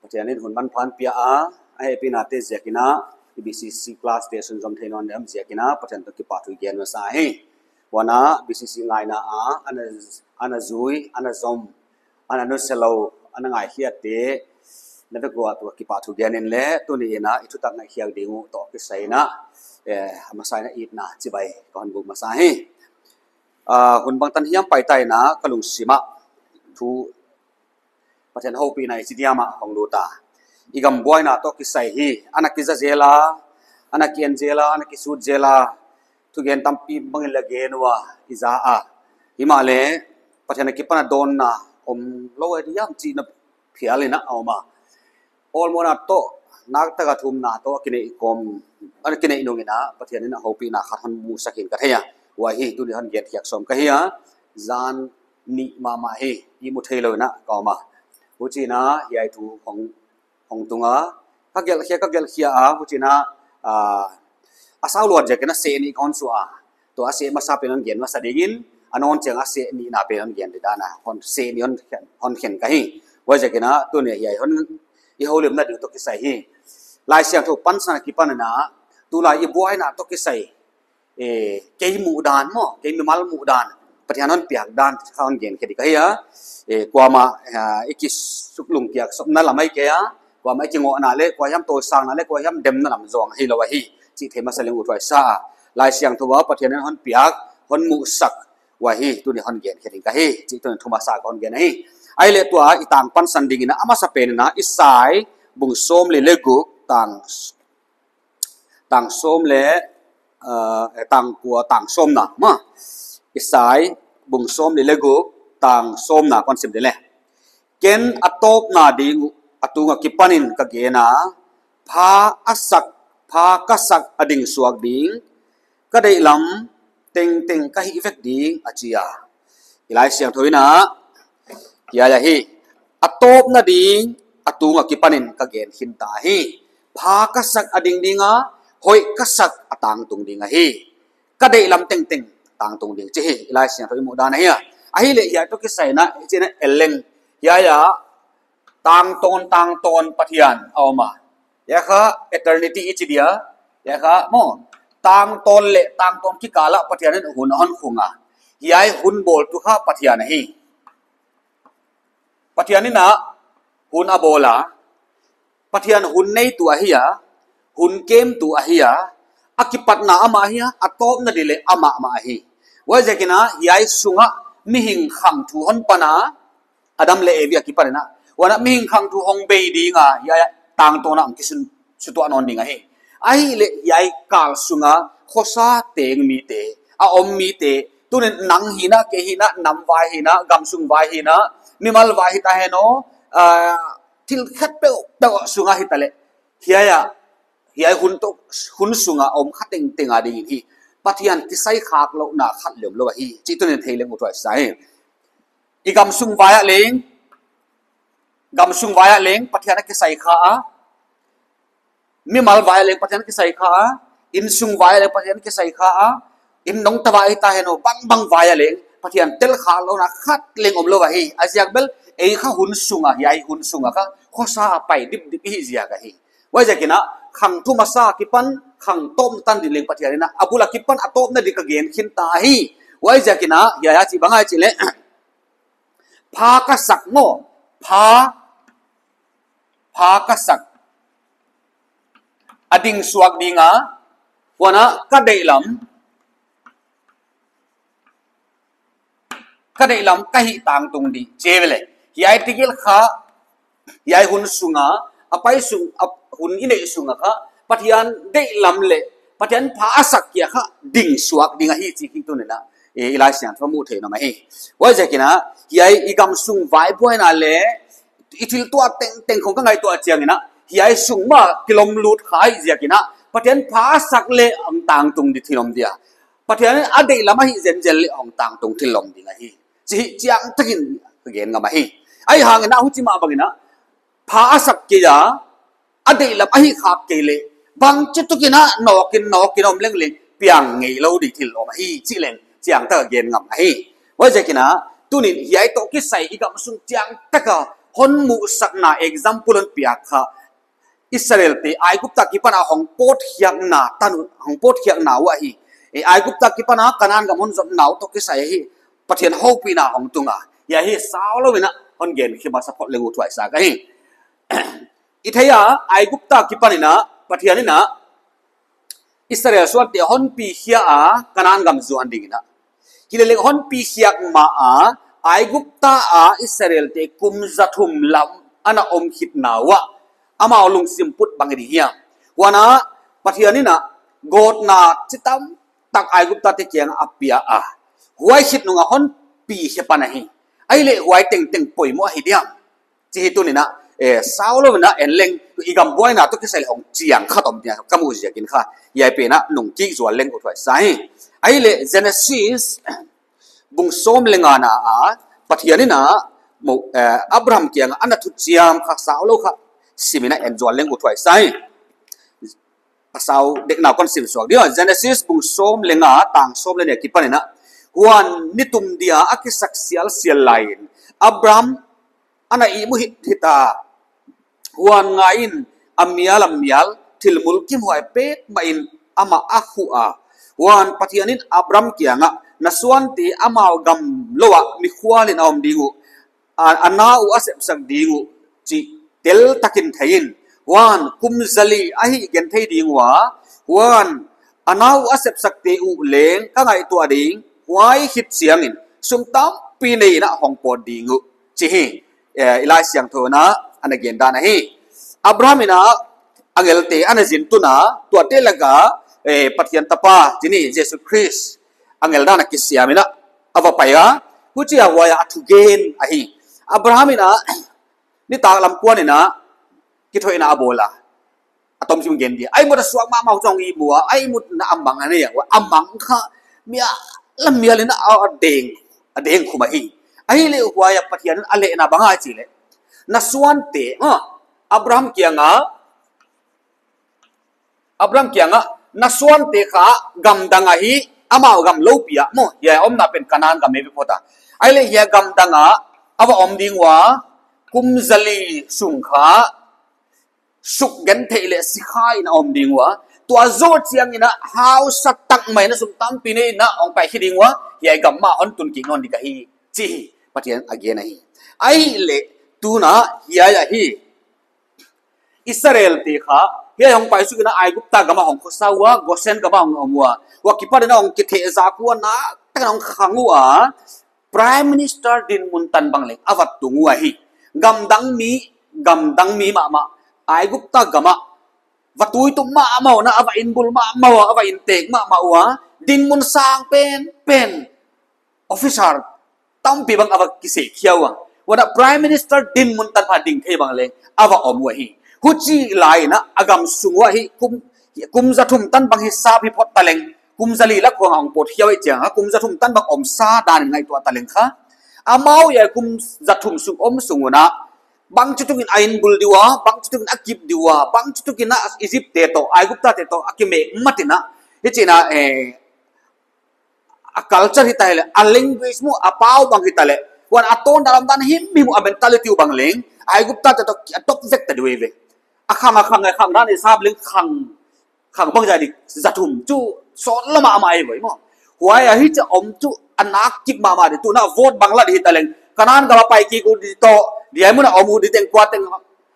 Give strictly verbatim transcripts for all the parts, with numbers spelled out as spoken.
Pathian in hun manpha hon pia a, a hehpihna te ziakin a, B C C class te sunzom thei nawn lem ziakin a, Pathian toh kipahthu gen masa hi. Huan a, B C C ngaihna a, ana, ana zui, ana zom, ana nusia lou, ana ngaikhiate, na vek ua toh kipahthu gen in leh, tuni in a, i thutak ngaihkhiak ding uh toh kisai in a, eh, a masa in a itna chibai ka hon buk masa hi. Ah, hun bangtan hiam pai ta in a, ka lungsim ah thu Pathian hopihna i chi diam ah hong lut a. I gam buaina toh kisai hi, ana kiza zel a, ana ki-en zel a, ana kisut zel a, thugen tampi bang in la gen ua, i za a. Himahleh, Pathian a kipan a dawnna om lou a diam chihna phial in a om a. Awlmohna toh, nak taka thumna toh, a kineih kawm, ana kineih nung in a, Pathian in a hopihna khat hon musak hi'n ka thei a. Huai hi, tuni hon gen khiak sawm ka hi a, zan nih mahmah hi, ihmu thei lou in a ka om a. Huchiin a, hiai thu hong, hong tung a, ka gelhkhia, ka gelhkhia a, huchiin a, ah, a sau luat ziakin a seh nih ka hon suah a. Tua a seh masa pen hon gen masa ding in, a nawn chiang a seh nihna pen hon gen di dan a, hon seh nih hon khen, hon khen ka hi. Huaiziakin a, tuni hiai hon, i houlimna ding toh kisai hi. Laisiangthou pansan a kipan in a, tulai i buaina toh kisai, eh, kei muhdan maw, kei mimal muhdan, Pathian hon piak dan, kha hon gen khe di ka hi a, eh, kuamah, ah, i kisuklungkiak sawmna lam ahi kei a, kuamah i kingohna leh, kuahiam tawlsangna leh, kuahiam demna lam zong hilou ahi, chih theih masa leng uthuai sa a. Laisiangthou a Pathian in hon piak, hon musak, huai hi, tuni hon gen khe ding ka hi, chih tuni thu masa ka hon gen ahi. Ahihleh tua i tang pansan ding in a, a masa pen in a, Isai, bung sawmli leh guk, tang tang sawm leh, eh, tang kua, tang sawmna, maw. Isai, bung sawmli leh guk, tang sawmna kon sim di leh. Ken a tawpna ding uh, a tung a kipan in ka gen a, pha a sak, pha ka sak a ding suak ding, ka deihlam tengteng ka hih vek ding a chi a. I Laisiangthou in a, hiai ahi, a tawpna ding, a tung a kipan in ka gen khin ta hi. Pha ka sak a ding ding a, hoih ka sak a tangtung ding ahi. Ka deihlam tengteng tangtung ding chih hi, i Laisiangthou i muhdan ahi a. Ahihleh hiai toh kisai in a, i chih in a el leng, hiai a, tangtawn, tangtawn Pathian a om a. Hiai kha eternity i chi dia, hiai kha maw, tangtawn leh tangtawn kikal ah Pathian in hun a hon khung a. Hiai hun bawltu kha Pathian ahi. Pathian in a hun a bawl a, Pathian hun neitu ahi a, hun kemtu ahi a, a kipatna amah ahi a, a tawpna di leh amah mah ahi. Huaiziakin a, hiai sung ah mihing khangthu hon pan a, Adam leh Evi a kipan in a. Huan a mihing khangthu hong bei ding a, hiai tangtawn a hong kisun sutuah nawn ding ahi. Ahihleh hiai kal sung a khosa teng mite, a om mite, tuni'n nang hi'n a, kei hi'n a, nam vai hi'n a, gamsung vai hi'n a, mimal vai hita hen aw, ah, thil khat peuhpeuh sung a hita leh, hiai a, hiai hun toh, hun sung a om kha tengteng a ding in hi. Pathian kisai khak louhna khat leng omlou ahi. Chih tuni'n thei leng uthuai sa hi. I gamsung vai ah leng, gamsung vai ah leng, Pathian a kisai kha a, mimal vai ah leng Pathian kisai kha a, innsung vai ah leng Pathian kisai kha a, inn nong ta vai hita hen aw, bangbang vai ah leng Pathian tel khak louhna khat leng omlou ahi. A ziak bel, ei kha hun sung a, hiai hun sung a kha, khosa a pai dipdip i hih ziak ahi. Huaiziakin a, khang thum a sa kipan, khang tawp tan ding leng Pathian in a, a bul a kipan a tawpna di ka gen khin ta ahi. Huaiziakin a, hiai a chih bang ahia chih leh, pha ka sak maw, pha, pha ka sak a ding suak ding a, huan a ka deihlam, ka deihlam ka hih tangtung di, chi ve leh. Hiai tegel kha, hiai hun sung a, a pai sung, a hun i neih sung a kha, Pathian deihlam leh, Pathian pha a sak kia kha, ding suak ding ahi chih hi tuni'n a, eh, i Laisiangthou muh theih in a om ahi. Huaiziakin a, hiai i gamsung vai buaina leh, i thil tuah tengteng khong ka ngaihtuah chiangin a, hiai sung mah kilawm lut kha ahih ziakin a, Pathian pha a sak leh hong tangtung di thil om dia. Pathian in a deihlam ahih zenzen leh hong tangtung thil om ding ahi. Chih hi chiangtakin ka gen ngam ahi. Ahihhangin a huchi mah bangin a, pha a sak kei a, a deihlam ahih khak kei leh, bangchituk in a nawk in nawk in om leng leng, piang ngeilou di thil om ahi, chih leng, chiangtak a gen ngam ahi. Huaiziakin a, tuni'n hiai toh kisai i gamsung chiangtak a, hon muhsakna example hon piak kha, Israel te Aigupta kipan a hong pawtkhiakna tan, hong pawtkhiakna uh ahi. E, Aigupta kipan a Kanan gam hon zotna uh toh kisai ahi. Pathian houpihna hong tung a. Hiai hi saulou in a hon gen khe masa phot leng uthuai sa ka hi. I thei a, Aigupta kipan in a, Pathian in a, Israel suante hon pi khia a, Kanan gam zuan ding in a. Hileleng hon pi khiak ma a, Aigupta a Israel te kum za thum lam ana om khitna uah, amau lungsim put bang di hiam. Huan a, Pathian in a, gawtna chi tamtak Aigupta te kiang a pia a. Huai khit nung a hon pi khia pan ahi. Ahihleh huai tengteng poimoh ahi diam. Chih hi tuni'n a, eh, saulou in a en leng, i gam buaina toh kisai leh hong chiang kha tom dia, ka mu ziakin kha, hiai pen a nung kik zual leng uthuai sa hi. Ahihleh Genesis, bung sawm leh nga na a, Pathian in a, mo-, eh, Abraham kiang a ana thuchiam kha saulou kha, sim in a en zual leng uthuai sa hi. A sau dekna kon sim suak dia, Genesis bung sawm leh nga tang sawm leh nih akipan in a. Huan nitum dia a kisak sialsial lai in, Abraham ana ihmu hithit a. Huan ngai in, a mial a mial, thil mulkimhuai petmah in amah a huh a. Huan Pathian in Abraham kiang a, na suante amau gam lou ah mikhual in a om ding uh. A, a na uh a sepsak ding uh chih teltak in thei in. Huan kum zali a hih genthei ding ua. Huan a na uh a sepsakte uh leng ka ngaihtuah ding. Huai khit chiang in sum tampi nei in a hong pawt ding uh. Chih hi, eh, i Laisiangthou in a ana gen dan ahi. Abraham in a angelte ana zin tun a, tuate lak a, eh, Pathian tapa, chih ni Jesu Khrist, angel dan a kisiam in a, a va pai a, huchia huai a thugen ahi. Abraham in a, nitaklam kuan in a, kithoihna a bawl a. A tomchim gen dia. A ihmut a suak mahmah uh chong ihmu a, a ihmut in a mang a nei a, a mang kha, mial a mial in a deng, a deng khum ahi. Ahihleh huai a Pathian in a lehna bang ahia chih leh. Na suante, ha, Abraham kiang a, Abraham kiang a, na suante kha gam dang a hi, amau gam lou pi a, maw, hiai omna pen Kanan gam eive phot a. Ahihleh hiai gam dang a, a va om ding ua, kum zali sung kha, suk genthei leh sikha in a om ding ua. Tua zoh chiang in a hausa tak mai in a sum tampi nei in a hong pai khia ding ua. Hiai gam mah hon tun kik nawn di ka hi. Chih hi Pathian a gen ahi. Ahihleh tuna hiai ahi. Israel te kha, hiai hong pai suk in a Aigupta gam a hong khosa ua, Gosen gam a hong om ua. Huai kipan in a hong kithehzak ua, naktak in a hong khang ua. Prime Minister dinmun tan bang leng a va tung ua hi. Gam dang mi, gam dang mi mahmah, Aigupta gam a va tuitum mahmah ua, a va inbul mahmah ua, a va intek mahmah ua, dinmun sang penpen, officer tampi bang a va kisik khia ua. Huan a Prime Minister dinmun tanpha ding thei bang leng a va om ua hi. Huchi lai in a gam sung ua hi kum, kum za thum tan bang hi sap hi phot ta leng, kum zali lak khong a hong pawt khia uh chiang a, kum za thum tan bang om sa dan in ngaihtuah ta leng kha. Amau hiai kum za thum sung om sung un a, bangchituk in a inbul di ua, bangchituk in a kip di ua, bangchituk in a Egypt te toh, Aigupta te toh a kimek mat in a, hichi in a, eh, a culture hi ta leh, a language maw, a pau bang hi ta leh. Huan a tawn dan lam dan himhim uh, a mentality uh bang leng, Aigupta te toh a top vek ta di uh ve. A khang, a khang, a khang dan i sap leng khang, khang bang zah di za thum chu sawt lua mahmah ei ve maw. Huai a hichi a om chu a nak kip mahmah di, tuna vote bang la di hi ta leng. Kanan gam a pai kik uh di toh, hiai mun a om uh di teng kua teng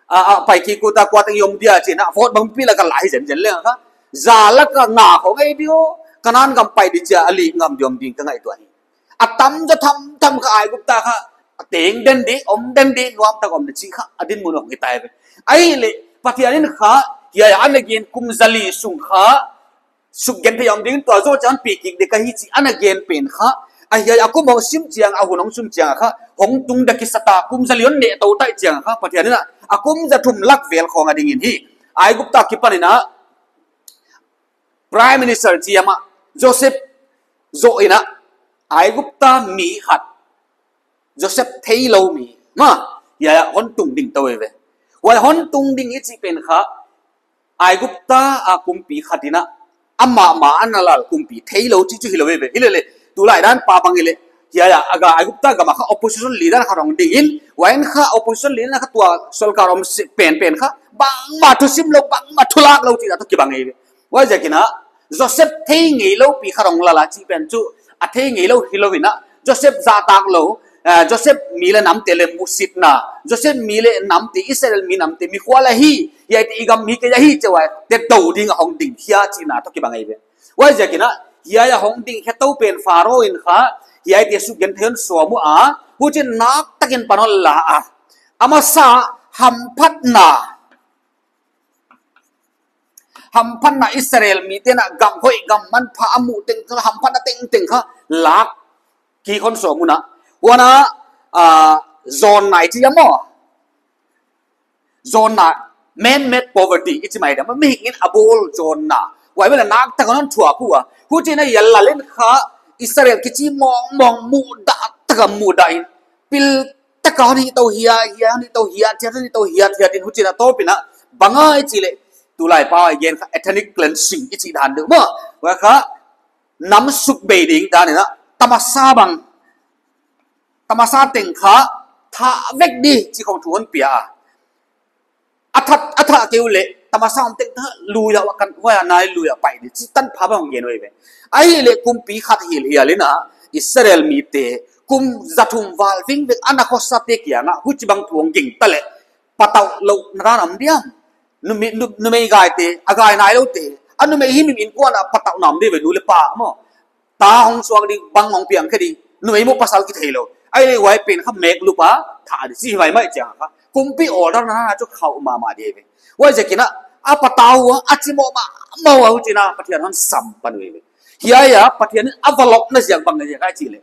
a, a, pai kik uh ta kua teng i om dia chih in a, vote bangpi lak a la hi zenzen leng kha. Za lak a nga khong ei di uh, Kanan gam pai di chia a li ngam di om ding ka ngaihtuah hi. A tamzaw thamtham kha Aigupta kha, a teng den di, om den di, nuamtak om di chih kha, a dinmun hong hi ta ve. Ahihleh, Pathian in kha, hiai a ana gen kum zali sung kha, suk genthei om ding tua zoh chiang pi kik di ka hi chih ana gen pen kha. A hiai a kum hong sim chiang, a hun hong sim chiang kha, hong tung di kisa ta, kum zali hon neh tou ta chiang kha, Pathian in a, a kum za thum lak vel khong a ding in hi. Aigupta kipan in a, Prime Minister chi ama, Joseph zoh in a, Aigupta mi khat, Joseph theilou mi, maw, hiai a hon tung ding tou ve. Huai hon tung ding i chih pen kha, Aigupta a kumpi khat in a, amah mah ana lal kumpi theilou chih chu hilou ve. Hilele, tulai dan pa bang hileh, Hiai a, a ga Aigupta gam a kha opposition leader khat hong ding in, huai in kha opposition leader kha tua sorkar om si pen pen kha, bangmah thusim lou, bangmah thulak lou chih na toh kibang ei ve. Huaiziakin a, Joseph thei ngeilou pi khat hong lal a chih pen chu, a thei ngeilou hilou in a, Joseph zahtak lou, eh, Joseph mi leh namte leh musitna, Joseph mi leh namte, Israel mi namte, mikhual ahi, hiaite i gam mi kei ahi chih huaite dou ding a hong ding khia chih na toh kibang ei ve. Huaiziakin a, hiai a hong ding khe tou pen Pharaoh in kha, hiaite suk genthei hon sawm ua, huchiin naktakin pan hon la a. A masa hamphatna, hamphatna Israel mite'n a gam hoih gam manpha a muh teng kha, hamphatna tengteng kha lak kik hon sawm un a. Huan a, ah, zawn nai chi a maw. Zawnna, man-made poverty i chi mai dia, mihing in a bawl zawnna. Huai bel a naktak hon thuak ua. Huchiin a hiai lal in kha Israel kichi mawngmawng mudah tak a mudah in, pil tak a hon hih tou hiat hiat, hon hih tou hiat hiat, hon hih tou hiat hiat in, huchiin a tawpin a bang ahia i chih leh, tulai pa i gen kha ethnic cleansing i chih dan deuh maw. Huai kha nam suk bei ding dan in a, tamasa bang, tamasa teng kha thah vek di chih khong thu hon pia a. A thah, a thah kei uleh, tamasa om teng kha lui a, huai kan, huai a nai lui a pai di chih tanpha bang gen uhi ve. Ahihleh kumpi khat hilhial in a, Israel mite kum zathum val vingveng ana khosate kiang a huchibang thu hong gingta leh, patauh louhna dan om diam? Numei, nu-, numei gaite, a gai nailoute, a numei himhim innkuan a patauhna om di ve, nu leh pa maw. Ta hong suak di, bang hong piang khe di, numei maw pasal kitheilou. Ahihleh huai pen kha mek lup a thah di chih hi maimai chiang kha, kumpi order na chu khauh mahmah di ve. Huaiziakin a, a patau ua, a chimoh mahmah ua, huchiin a Pathian hon sam pan uhi ve. Hiai a Pathian in a va lopna ziak bang ziak ahia i chih leh,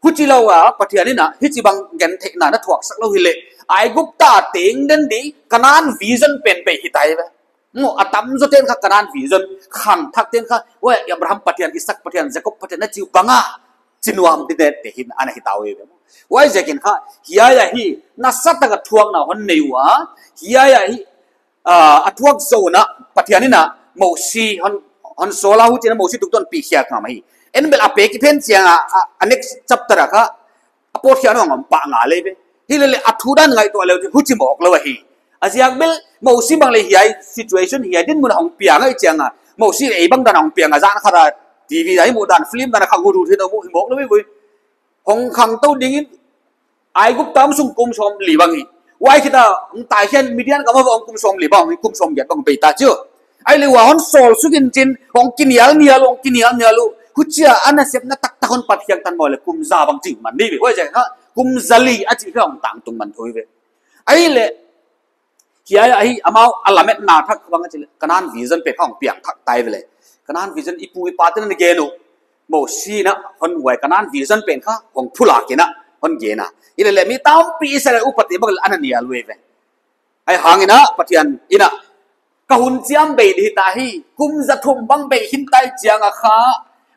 huchilou a Pathian in a hichibang gentheihna na thuaksak lou hileh, Aigupta teng den di, Canaan vision pen bei hita ve. Maw, a tamzawte'n kha Canaan vision khangthakte'n kha, huai Abraham Pathian, Isaac Pathian, Jacob Pathian na chi uh bang a chi nuam di deuh te hi'n ana hita uhi ve. Huaiziakin kha, hiai a hi, nasatak a thuakna hon nei ua, hiai a hi, ah, a thuak zoh un a Pathian in a Mosi hon, hon sawl a, huchiin a Mosi tungtawn pi khiak ngam ahi. En bel a pek i phen chiang a, a, a next chapter a kha, a pawt khiak nuam pah ngal ei ve. Hilele a thu dan ngaihtuah leu chin huchi mawk lou ahi. A ziak bel Mosi bang leh hiai situation hiai dinmun hong piang ahih chiang a, Mosi ei bang dan hong piang a, zan khat a T V a i muh dan, film dan a kha guru thei deuh mu hi mawk lou ve. Hong khangtou ding in Aigupta om sung kum sawmli bang hi. Huai khit a hong tai khian Midian gam a va om kum sawmli bang hi, kum sawmgiat bang bei ta chu. Ahihleh huai hon sawl suk in chin, hong kinial nial, hong kinial nial uh. Huchia a nasepna taktak hon pat khiak tan maw leh kum za bang ching man di ve. Huaiziak kha kum zali a chih kha hong tangtung man thou ve. Ahihleh, hiai a hi amau a lametna thak bang a chih leh, Canaan vision pen kha hong piang thak ta ve leh. Canaan vision i pu i pate'n a gen uh. Mosi in a hon huai Canaan vision pen kha hong phulak in a hon gen a. Hilele mi tampi Israel upate bang leh ana nial uhi ve. Ahihhangin a Pathian in a, ka hun chiam bei di hita hi, kum zathum bang bei hita i chih chiang a kha,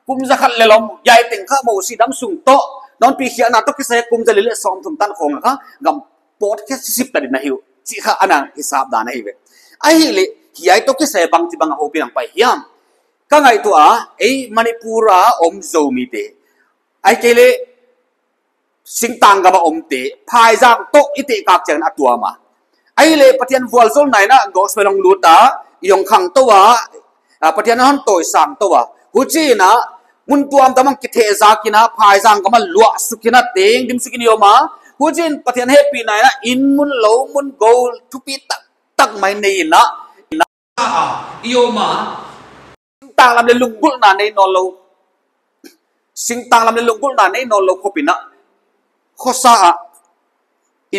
kum zakhat leh lawm, hiai teng kha Mosi dam sung toh, nawnpi khiakna toh kisai kum zali leh sawmthum tan khong a kha, gam pawt khe sisip ta di na hi uh, chih kha ana hisap dan ahi ve. Ahihleh, hiai toh kisai bangchibang a houpi nang pai hiam. Ka ngaihtuah a, ei Manipur a om Zomite, ahihkeileh, singtang gam a omte, phaizang toh i tehkak chiang a tuam a. Ahihleh Pathian vualzawlna in a gospel hong lut a, i hong khangtou a, a, Pathian hon tawisang tou a. Huchiin a, mun tuamtuam ah kithehzak in a, phaizang gam a luah suk in a, teng dim suk in i om a. Huchiin Pathian hehpihna in a, inn mun lou mun gou thupi taktak mai nei in a, i om a. Singtang lam leh lunggulhna nei nawnlou. Singtang lam leh lunggulhna nei nawnlou khop in a, khosa ah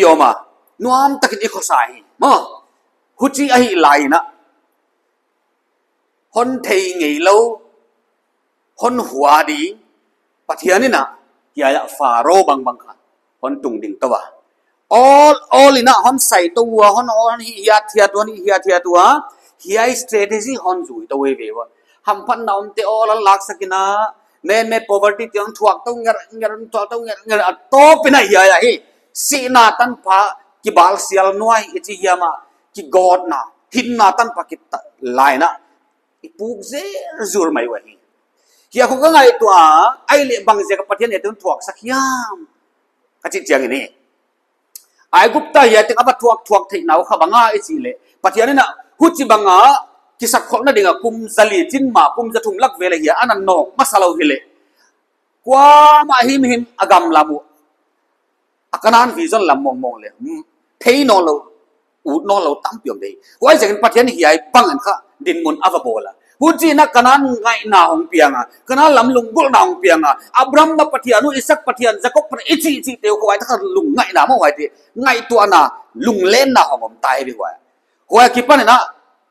i om a. Nuamtakin i khosa hi. Maw. Huchi ahih lai in a, hon thei ngeilou, hon hua ding, Pathian in a, hiai a Pharaoh bangbang kha hon tungding tou a. Awl, awl in a hon sai tou ua, hon, hon hih hiat hiat ua, hon hih hiat hiat ua, hiai strategy hon zui tou ve ua. Hamphatna omte awl a laksak in a, man-made poverty te hong thuak tou ngernger, thuak tou ngernger, a tawp in a hiai a hi. Sihna tanpha, kibalsial nuai i chi hiam a, kigawtna, hinna tanpha kit lai in a, i puk zerzur mai ua hi. Hiai khu ka ngaihtuah a, ahihleh bang ziak a Pathian in hiai teng thuaksak hiam ka chih chiang in hi. Aigupta hiai teng a va thuak thuak theihna uh kha bang a i chih leh, Pathian in a huchibang a kisakkholhna ding a kum zali chin ma, kum zathum lak vel a hiai ana nawk masa lou hileh, kuamah himhim a gam lam uh, a Kanan vision lam mongmong leh, hmm, thei nawnlou, ut nawnlou tampi om ding. Huaiziakin Pathian in hiai bang in kha dinmun a va bawl a. Huchiin a Kanan ngaihna hong piang a, Kanan lam lunggulhna hong piang a. Abraham na Pathian uh, Isaak Pathian, Jakob Pathian, i chih chihte uh, huai tak a lungngaihna maw, huaite ngaihtuahna, lunglenna hong om ta hi ve huai. Huai akipan in a,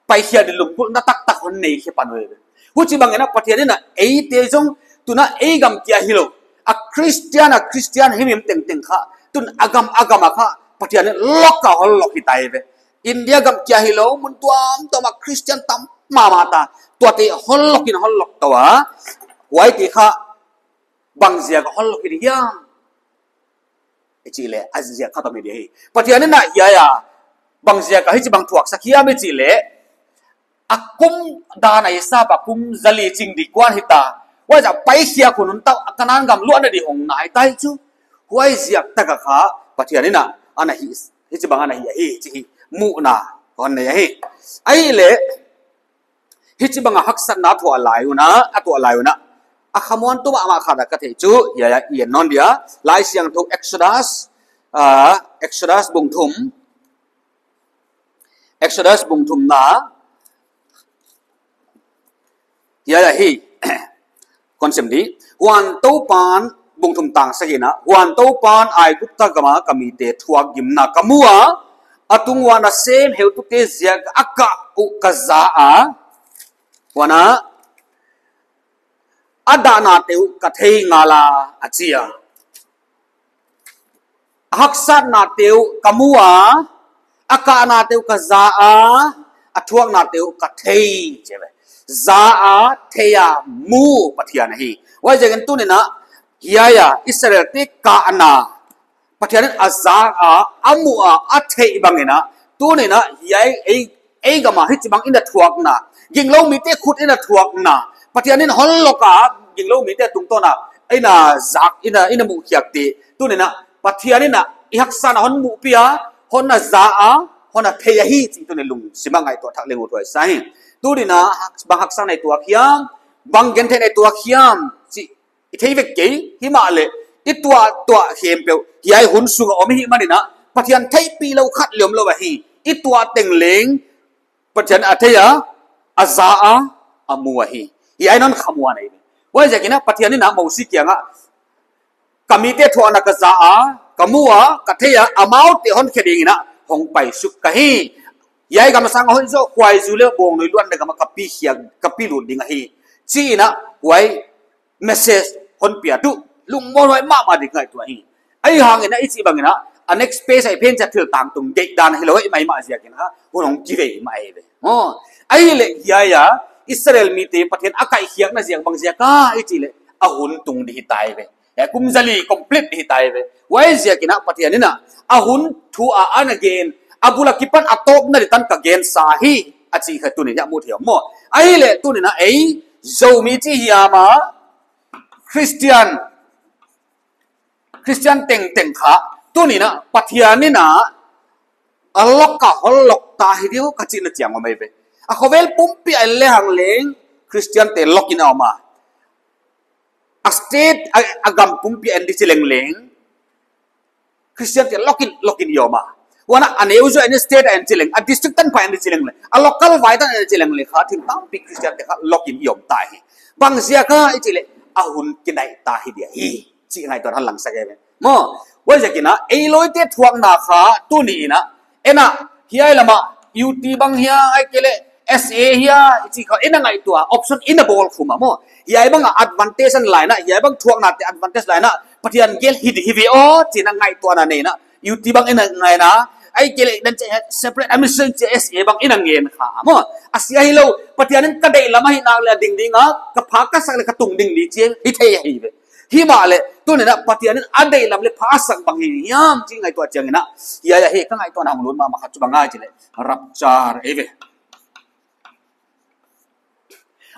paikhia di lunggulhna taktak hon nei khe pan uh ve. Huchibang in a Pathian in a eite zong, tun a ei gam kia hilou, a Christian, a Christian himhim tengteng kha, tun a gam a gam a kha, Pathian in lok a hon lok hi ta hi ve. India gam kia hilou, mun tuamtuam a Christian tam mahmah ta, tuate hon lok in hon lok tou a, huaite kha bang ziak a hon lok hi di hiam i chih leh, a ziak khat om hi di hi. Pathian in a hiai a bang ziak a hichibang thuaksak hiam i chih leh, a kum dan a hisap a kum zali ching di kuan hita. Huaiziak a paikhia khun hun tak a Kanan gam luahna di hong nai ta hi chu. Huaiziak tak a kha Pathian in a ana hi, hichibang ana hi hi chih hi muhna kon nei hi. Ahihleh, hichibang a haksatna a thuah lai un a, a thuah lai un a, a khamuantu mahmah khat a ka theih chu, hiai a i en nawn dia, Laisiangthou Exodus, ah, Exodus bung thum, Exodus bung thumna, hiai a hi, kon sim di. Huan Toupan, bung thum tang sagihna, Huan Toupan Aigupta gam a ka mite thuak gimna ka mu a, a tung ua na sem heutute ziak a kah uh ka za a, huan a, a dahnate uh ka thei ngal a, a chi a. A haksatnate uh ka mu a, a kahnate uh ka za a, a thuaknate uh ka thei, chi ve. Za a, thei a, mu Pathian ahi. Huaiziakin tuni'n a, hiai a Israelte kahna, Pathian in a za a, a mu a, a theih bangin a, tuni'n a, hiai ei, ei gam a hichibang in a thuakna, ginglou mite khut in a thuakna, Pathian in hon lok a, ginglou mite tungtawn a, in a zak, in a, in a muh khiak te. Tuni'n a, Pathian in a, i haksatna hon muhpih a, hon a za a, hon a thei ahi, chih tuni'n lungsim a ngaihtuah thak leng uthuai sa hi. Tuni'n a, hak-, bang haksatna i tuak hiam, bang gentheihna i tuak hiam, chih i thei vek kei, himahleh, i tuah, tuah khempeuh, hiai hun sung a om i hih manin a, Pathian theihpih lou khat leng omlou ahi, i tuah teng leng, Pathian a thei a, a za a, a mu ahi. Hiai non khamuan ahi. Huaiziakin a Pathian in a Mosi kiang a, ka mite thuakna ka za a, ka mu a, ka thei a, amaute hon khe dingin a, hong pai suk ka hi. Hiai gam sang a hoih zaw, huai zu leh bawng nui luanna gam a ka pi khiak, ka pi lut ding ahi. Chi'n a, huai message hon pia tuh, lungmuanhuai mahmah di ngaihtuah hi. Ahihhangin a i chih bangin a, a next page a i phen chiang thil tangtung deihdan hilou hi maimah ziakin a, hun hong kivei mah ahi ve. Oh, ahihleh hiai a, Israel mite Pathian a kaihkhiakna ziak bang ziak a i chih leh, a hun tung di hi ta hi ve. Hiai kum zali complete di hi ta hi ve. Huaiziakin a Pathian in a, a hun thu a ana gen, a bul a kipan a tawpna di tan ka gen sa hi, a chih kha tuni'n a mu thei maw. Ahihleh tuni'n a ei, Zomi chih hiam a, Christian, Christian tengteng kha, tuni'n a, Pathian in a, a lok a hon lok ta hi di uh ka chihna chiang om ahi ve. A khovel pumpi a en lehang leng, Christian te lok in a om a. A state a, a gam pumpi a en di chi leng leng, Christian te lok in, lok in i om a. Huan a, a neu zaw a en state a en chi leng, a district tanpha en di chi leng leng, a local vai tan en chi leng leng kha, thil tampi Christian te kha lok in i om ta hi. Bang ziak a i chih leh, a hun kinai ta hi dia hi. Chih ngaihtuah hon langsak e ve. Maw, huaiziakin a, ei lawmte thuakna kha, tuni'n a, en a, hiai lam a, U T bang hia, ahihkeileh, S A hia, i chih kha, i na ngaihtuah, option i na bawl khum a maw. Hiai bang a advantage ana la in a, hiai bang thuaknate advantage la in a, Pathian gel hi di hi ve aw, chi'n a ngaihtuahna nei in a, U T bang i na ngai in a, ahihkeileh, dan chih separate administration chih S A bang i na ngen kha a maw. A sia hilou, Pathian in ka deih lam ahih nak leh a ding ding a, ka pha ka sak leh ka tung ding di chih, hi thei ahi ve. Himahleh, tuni'n a Pathian in a deih lam leh pha a sak bang hi hiam chih ngaihtuah chiangin a, hiai a hi ka ngaihtuahna hong lut mahmah khat chu bang a i chih leh, rapture ahi ve.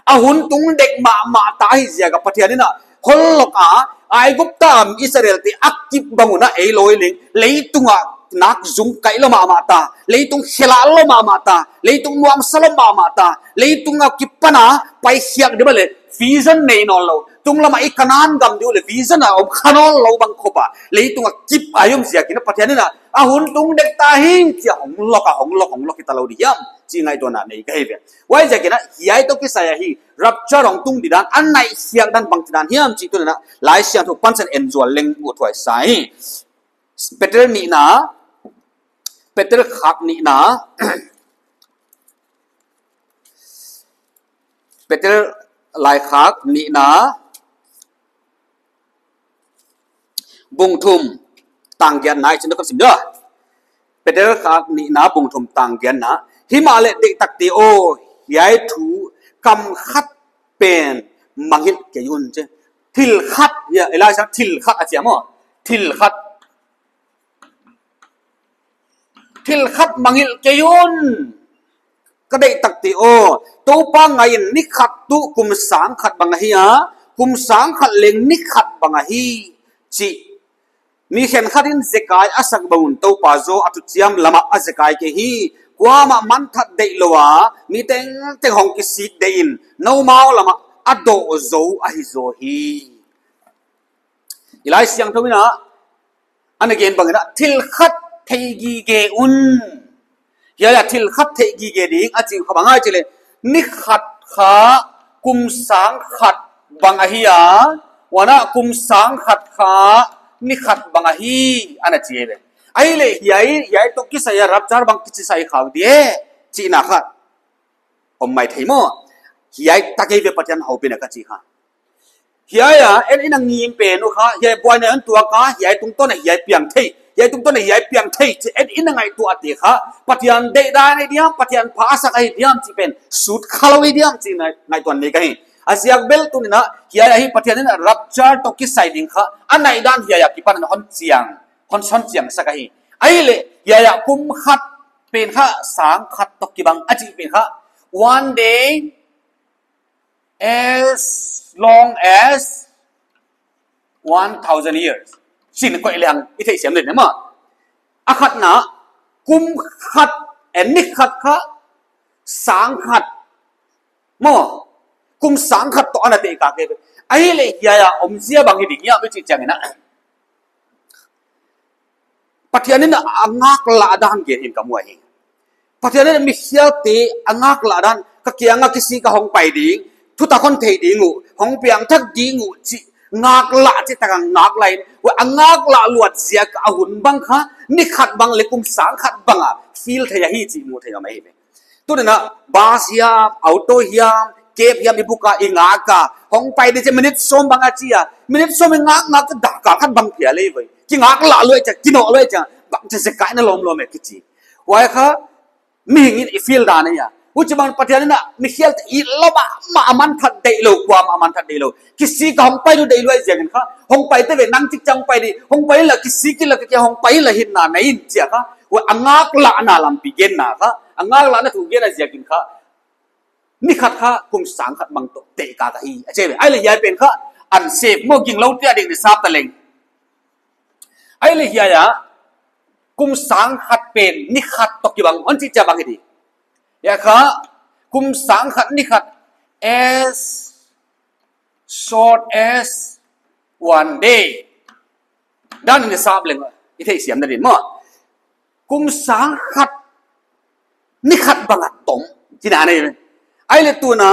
A hun tung dek mahmah ta hi ziak a Pathian in a hol lawk a, Aigupta a Israelte a kip bang un a ei loi leng, leitung a nak zum kai lou mahmah ta, leitung khelh lou mahmah ta, leitung nuamsa lou mahmah ta, leitung a kip pan a pai khiak di bang leh, vision nei nawn lou, tunglam a i Kanan gam di uleh vision a om kha nawn lou bang khop a, leitung a kip a i om ziak in a Pathian in a, a hun tung dek ta hi, chi a hong lawk a, hong lawk, hong lawk hi ta lou di hiam, chi ngaihtuahna nei ka hi ve. Huaiziak in a, hiai toh kisai ahi, rapture hong tung di dan, a naih khiak dan bangchi dan hiam chih tuni'n a, Laisiangthou pansan en zual leng uthuai sa hi. Peter nihna, Peter khak nihna, Peter laikhak nihna, bung thum tang giatna i chin toh ka sim dia. Peter khak nihna bung thum tang giatna. Himahleh deihtakte aw, hiai thu kam khat pen mangngilh kei un chi. Thil khat, hiai, Elijah thil khat a chi a maw. Thil khat. Thil khat mangngilh kei un. Ka deihtakte aw, Toupa ngai in ni khat tuh kum sang khat bang ahi a, kum sang khat leng ni khat bang ahi, chi. Mi khenkhat in zekai a sak bang un Toupa zaw a thuchiam lam ah a zekai kei hi. Kuamah manthat deihlou a, mi tengteng hong kisik deih in, noumau lam ah a doh zou ahi zaw hi. I Laisiangthou in a, ana gen bang in a, thil khat theigige un. Hiai a thil khat theigige ding a chih kha bang ahia chi leh, ni khat kha kum sang khat bang ahi a, huan a kum sang khat kha ni khat bang ahi, ana chi ve. Ahihleh hiai, hiai toh kisai a rapture bang kichi sai khak di e, chihna kha om maithei maw. Hiai tak ei ve Pathian houpihna ka chi kha. Hiai a, en in a ngim pen uh kha, hiai buaina hon tuak a, hiai tungtawn a hiai piang thei, hiai tungtawn a hiai piang thei, chi en in a ngaihtuah te kha, Pathian deihdan ahi diam, Pathian pha a sak ahi diam, chi pen, sut kha lou ahi diam, chi ngai, ngaihtuah nei ka hi. A ziak bel tuni'n a, hiai ahi Pathian in a rapture toh kisai ding kha, a naih dan hiai a kipan hon chiang, hon son chiang sak ahi. Ahihleh, hiai a kum khat pen kha, sang khat toh kibang, a chih pen kha, one day, as long as one thousand years. Sin koi leng i theisiam le maw. A khatna, kum khat, en ni khat kha, sang khat. Maw, kum sang khat toh ana teh ka ke. Ahihleh hiai a omzia bang hi ding hiam i chih chiangin a. Pathian in a ngaklah dan gen in ka mu ahi. Pathian in a mikhialte a ngaklah dan, ka kiang a kisik a hong pai ding, thutak hon thei ding uh, hong piangthak ding uh, chih ngaklah chih tak a ngaklah in, huai a ngaklah luat ziak a hun bang kha, ni khat bang leh kum sang khat bang a, feel thei ahi chih mu thei om ahi ve. Tuni'n a, bus hiam, auto hiam, cab hiam i book a i ngak a, hong pai di chi minute sawm bang a chi a, minute sawm i ngak ngak a dak kal khat bang phial lei ve. Kingaklah lua chia, kinoh lua chia, bangchi zekai na lawmlawm e kichi. Huai kha, mihing in i feel dan ahi a. Huchibang Pathian in a, mikhial te i lawm a, mah a manthat deihlou, kuamah a manthat deihlou. Kisik a hong pai lou deihlou ziakin kha, hong pai te ve nang chik chang pai di, hong pai la kisik in la kia hong pai la hinna nei in chi a kha, huai a ngaklahna lampi genna kha, a ngaklahna thu genna ziakin kha, ni khat kha kum sang khat bang toh teh ka ka hi, a chi ve. Ahihleh hiai pen kha, unsaved maw, gingloute a ding ni sap ta leng. Ahihleh hiai a, kum sang khat pen ni khat toh kibang, hon chih chia bang hi di. Hiai kha, kum sang khat ni khat, as short as one day. Dan in sap leng, i theisiam na din maw. Kum sang khat, ni khat bang a tom, chihna nei. Ahihleh tuni'n a,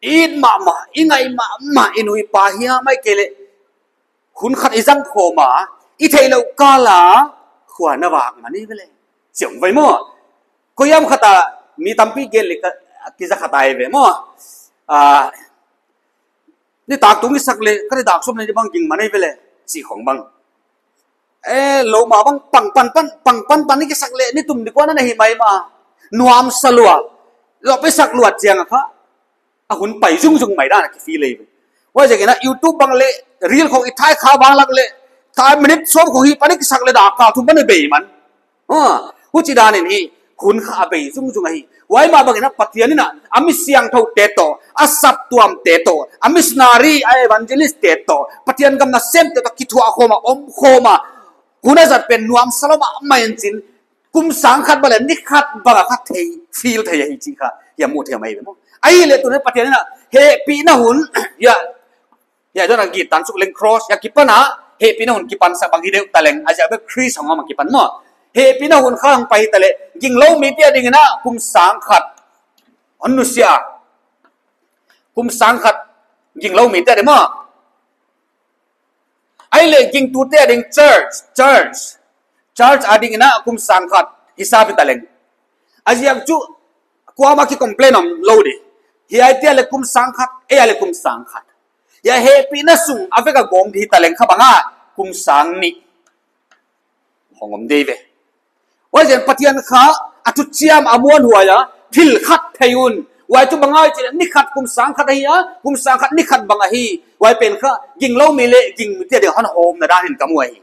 i it mahmah, i ngai mahmah, i nu i pa hiam ahihkeileh, hun khat i zang khawm a, i theihlouh kal a, khua na vak mah ni ve le. Chiang vai maw. Koi hiam khat a, mi tampi gen leh ka, kiza khat ahi ve maw. Ah, nitak tung i sak leh, ka ni dak sawm ni bang ging mah nei ve le, chih khong bang. Eh, lou mah bang pang pan pan, pang pan pan i kisak leh, ni tum ni kuan a na hi mai mah. Nuamsa lua. Lop i sak lua chiang a kha. A hun pai zungzung mai dan a ki feel lei. Huaiziakin a YouTube bang leh, reel khong i thai kha bang lak leh, thai minute sawm khong hi pan i kisak leh dak kal thum pan i bei man. Ah, huchi dan in hi, hun kha a bei zungzung ahi. Huai mah bangin a Pathian in a, a mi siangthoute toh, a saptuamte toh, a missionary, a evangelist te toh, Pathian gam nasemte toh kithuah khawm a, om khawm a, hun a zat pen nuamsa lua mahmah in chin, kum sang khat bang leh ni khat bang a kha thei, feel thei ahi chih kha, hiai mu thei mai ve maw. Ahihleh tuni'n Pathian in a, hehpihna hun, hiai, hiai dawn a git tan suk leng cross, hiai akipan a, hehpihna hun kipan sak bang hi deuh ta leng, a ziak bek Khrist hong om a kipan maw. Hehpihna hun kha hong pai hi ta leh, gingloumite adingin a, kum sang khat, hon nusia. Kum sang khat, gingloumite ading maw. Ahihleh gingtute ading church, church. Church adingin a kum sang khat hisap hi ta leng. A ziak chu kuamah ki complain om lou di. Hiaite leh kum sang khat, ei leh kum sang khat. Hiai hehpihna sung a vek a gawm di hi ta leng kha bang a kum sang nih hong om di ve. Huaiziakin Pathian kha a thuchiam a muanhuai a, thil khat thei un. Huai chu bang ahia chih leh ni khat kum sang khat ahi a, kum sang khat ni khat bang ahi. Huai pen kha gingloumi leh gingmite ading hon hawmna dan in ka mu ahi.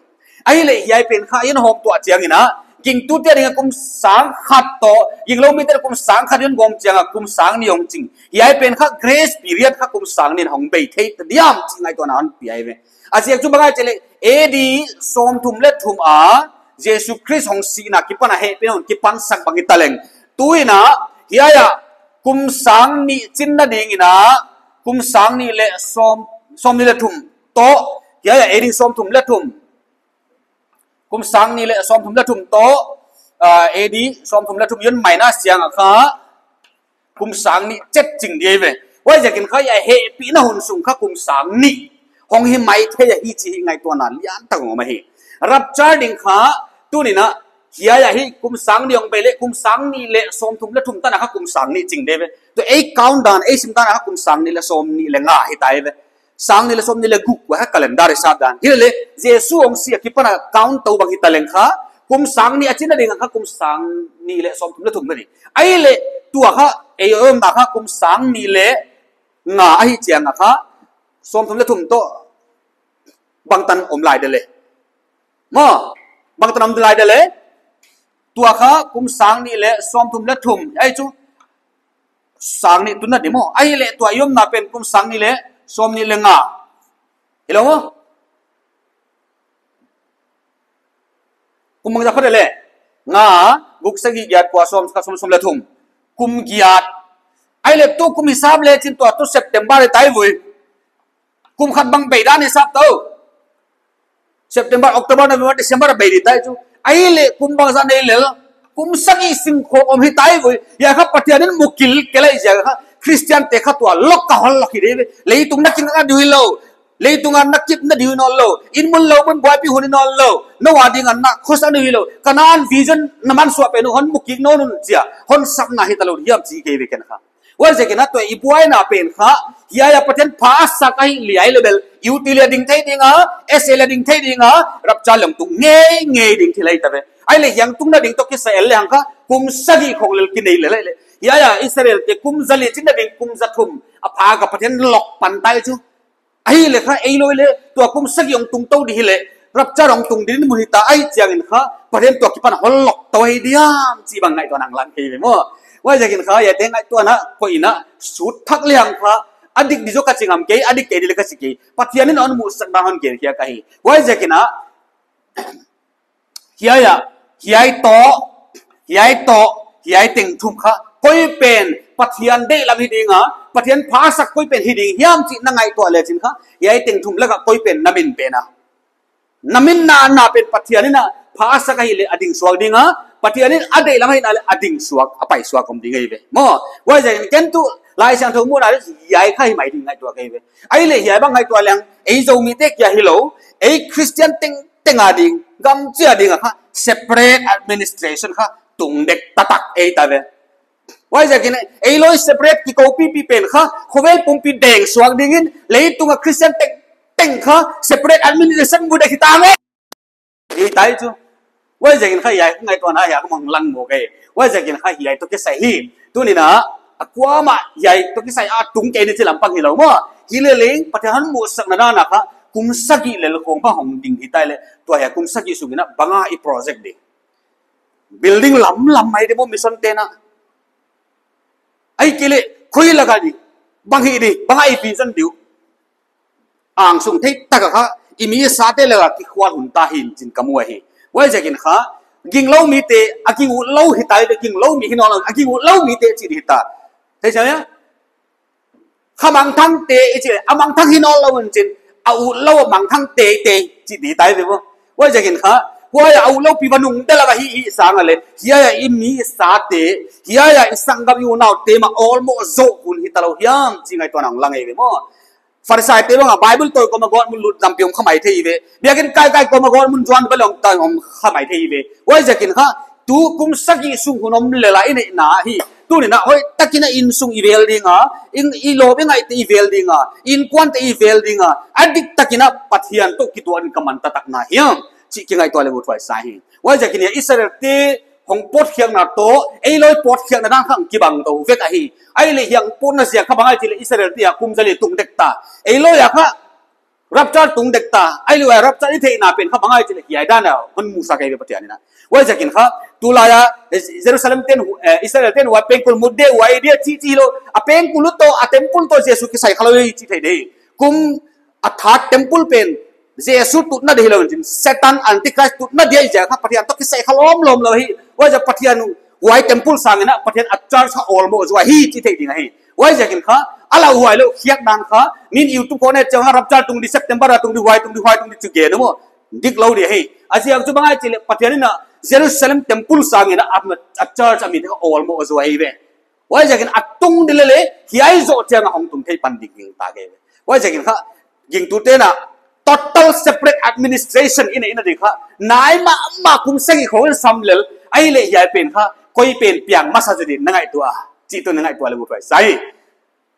Ahihleh hiai pen kha a hon hawm tuah chiangin a, gingtute ading a kum sang khat toh, gingloumite kum sang khat hon gawm chiang a kum sang nih hong ching. Hiai pen kha grace period kha kum sang nih hong bei thei ta diam chih ngaihtuahna hon pia hi ve. A ziak chu bang ahia chih leh, A D sawmthum leh thum a, Jesu Khrist hong sihna akipan a hehpihna hun kipan sak bang hi ta leng. Tuin a, hiai a, kum sang nih chinna dingin a, kum sang nih leh sawm, sawmnih leh thum toh, hiai a, A D sawmthum leh thum. Kum sang nih leh sawmthum leh thum toh, ah, A D sawmthum leh thum hon minus chiang a kha, kum sang nih chet ching di ve. Huaiziakin kha hiai hehpihna hun sung kha kum sang nih hong hi maithei ahi chih hi ngaihtuahna lian tak om ahi. Rapture ding kha tuni'n a hiai ahi kum sang nih hong bei leh kum sang nih leh sawmthum leh thum tan a kha kum sang nih ching di ve. Tua ei count dan, ei sim dan a kha kum sang nih leh sawmnih leh nga hi ta ve. Sang nih leh sawmnih leh guk, huai kha calendar hisap dan. Hilele, Jesu hong si akipan a count tou bang hi ta leng kha, kum sang nih a chinna ding kha kum sang nih leh sawmthum leh thum na di. Ahihleh, tua kha, ei omna kha kum sang nih leh nga ahi chiang a kha, sawmthum leh thum toh, bangtan om lai di le. Maw, bangtan om lai di le. Tua kha, kum sang nih leh sawmthum leh thum. Ahi chu, sang nih tun na di maw. Ahihleh tua i omna pen kum sang nih leh sawmnih leh nga. Hilou maw? Kum bangzah phot le? Nga, guk, sagih, giat, kua, sawm, khat, sawm, sawm leh thum. Kum giat. Ahihleh tu kum hisap le chin tua tu September le tai vui. Kum khat bang bei dan hisap tou. September, October, November, December bei di tai chu. Ahihleh kum bangzah nei lel. Kum sagih sing khawng om hi tai vui. Hiai kha Pathian in mu kil kei lai ziak kha. Christian te kha tua lawk kha hon lawk hi di ve. Leitung na kinakna di hilou. Leitung a na kipna di hi nawnlou. Inn mun lou mun buaipih hun hi nawnlou. Nou a ding a na khosak di hilou. Canaan vision na mansuah pen uh hon mu kik nawn un chia. Hon sapna hi talou hiam chi kei ve ken kha. Huaiziakin a tua i buaina pen kha, hiai a Pathian pha a sak ahi liai le bel, U T le ding thei ding a, S A le ding thei ding a, rapture leng tung ngeingei ding thil ahi ta ve. Ahihleh hiai tungna ding toh kisai el lehang kha, kum sagih khawng lel kinei le le le. Hiai a Israel te kum zali chinna ding kum zathum, a pha kha Pathian lawk pan tai chu. Ahihleh kha ei loi le, tua kum sagih hong tung tou di hileh, rapture hong tung di mun hi ta ahi chiangin kha, Pathian tua kipan hon lawk tou hi diam, chi bang ngaihtuahna lang kei ve maw. Huaiziakin kha, hiaite ngaihtuahna, koih in a, sut thak lehang kha, a dik di zaw ka chi ngam kei, a dik kei di le ka chi kei. Pathian in hon muhsak dan hon gen khia ka hi. Huaiziakin a, Hiai a, hiai toh, hiai toh, hiai teng thum kha, koi pen, Pathian deihlam hi ding a, Pathian pha a sak koi pen hi ding hiam chih na ngaihtuah le chin kha, hiai teng thum lak a koi pen na min pen a. Na min na, na pen Pathian in a, pha a sak ahihleh a ding suak ding a, Pathian in a deihlam ahi na leh a ding suak, a pai suak om ding ahi ve. Maw, huaiziakin ken tu, Laisiangthou muhna leh, hiai kha hi mai ding ngaihtuah ka hi ve. Ahihleh hiai bang ngaihtuah leng, ei Zomite kia hilou, ei Christian teng teng a ding, gam chia ding a kha, separate administration kha, tung dek taktak ei ta ve. Huaiziakin, ei loi separate kikou pipi pen kha, khovel pumpi deng suak dingin, leitung a Christian teng, teng kha, separate administration mu dek hi ta ve. Ei tai chu. Huaiziakin kha hiai, ngaihtuahna hiai, ka mang lang mo kei. Huaiziakin kha hiai toh kisai hi. Tuni'n a, a kuamah hiai toh kisai a tung kei ni chi lampang hilou maw. Hileleng, Pathian hon muhsakna dan a kha, kum sagih lel khawng bang hong ding hi tai le, tua hiai kum sagih sung in a bang a i project ding. Building lamlam mai di maw mission te'n a. Ahihkeileh khui lak a di, bang hi di, bang a i vision di uh. Angsung thei tak a kha, i mi i sate lak a kikhual hun ta hi'n chi'n ka mu ahi. Huaiziakin kha, ginglou mite, a ging utlou hita, ginglou mi hi nawn lou, a ging utlou mite chih di hita. Thei sa ya? Kha mangthangte i chih, a mangthang hi nawn lou un chi'n, a utlou a mangthang teitei chih di tai ve maw. Huaiziakin kha, huai a utlou pi va nung del a hi i sang a leh, hiai a i mi i sate, hiai a i sanggam i unaute mah awlmoh zoh hun hita lou hiam chih ngaihtuahna hong lang ei ve maw. Pharisaite bang a Bible tawi kawm a gawtmun lut lampi om kha mai thei ve. Biakinn kaikai kawm a gawtmun zuan va lawng ta om kha mai thei ve. Huaiziakin kha, tu kum sagih sung hun om lel a i neihna hi. Tuni'n a hoihtakin a innsung i vel ding a, i lawm i ngaihte i vel ding a, innkuante i vel ding a, a diktakin a Pathian toh kituak in ka man taktak na hiam chih kingaihtuah leng uthuai sa hi. Huaiziakin hiai Israelte hong pawtkhiakna toh, ei loi pawtkhiakna dan kha kibang tou vek ahi. Ahihleh hiai pawtna ziak kha bang ahia chih leh Israelte a kum zali tung dek ta. Ei loi a kha rapture tung dek ta. Ahihleh rapture i theihna pen kha bang ahia chih leh hiai dan a hon musak ei ve Pathian in a. Huaiziakin kha, tulai a, eh, Jerusalem te'n, eh, Israel te'n huai pengkul mut di uh ahi dia chih chih lou. A pengkul toh, a temple toh Jesu kisai kha lou chih thei di. Kum a third temple pen Jesu tutna di hilou in chi'n, Satan Antichrist tutna di ahi ziak kha Pathian toh kisai kha lawmlawm lou hi. Huaiziak Pathian huai temple sang in a Pathian a church kha awlmoh zaw hi chih thei ding ahi. Huaiziakin kha, a lauhuai lou khiak dan kha, min YouTube khawng ah chiang a rapture tung di, September a tung di, huai tung di, huai tung di chih gen maw. Diklou di ahi. A ziak chu bang ahia chih leh Pathian in a Jerusalem temple sang in a, a church a mite kha awlmoh zaw hi ve. Huaiziakin a tung di leh leh, hiai zoh chiang a hong tung thei pan ding gingta kei ve. Huaiziakin kha, gingtute'n a total separate administration i neihna di kha, nai mahmah kum sagih khawng in sam lel, ahihleh hiai pen kha, koi pen piang masa zaw di na ngaihtuah a, chih tuh na ngaihtuah leng uthuai sa hi.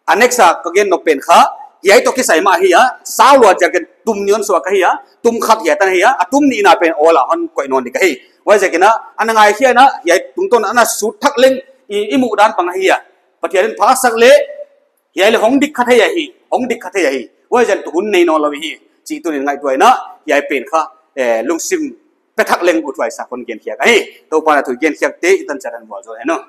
A next a ka gen nop pen kha, hiai toh kisai mah hi a, sau lua ziakin tum nih hon suak ka hi a, tum khat hiai tan hi a, a tum nihna pen awl a hon koih nawn di ka hi. Huaiziakin a, ana ngaikhiak in a, hiai tungtawn ana sut thak leng i, i muh dan bang hi a. Pathian in pha sak leh, hiai leh hong dik kha thei ahi, hong dik kha thei ahi. Huaiziakin tu hun nei nawn lou hi, chih tu'n ngaihtuah in a, hiai pen kha, eh, lungsim pe thak leng uthuai sa kon gen khiak ahi. Toupa'n a thu i gen khiakte, i tan chiat in vualzawl hen aw.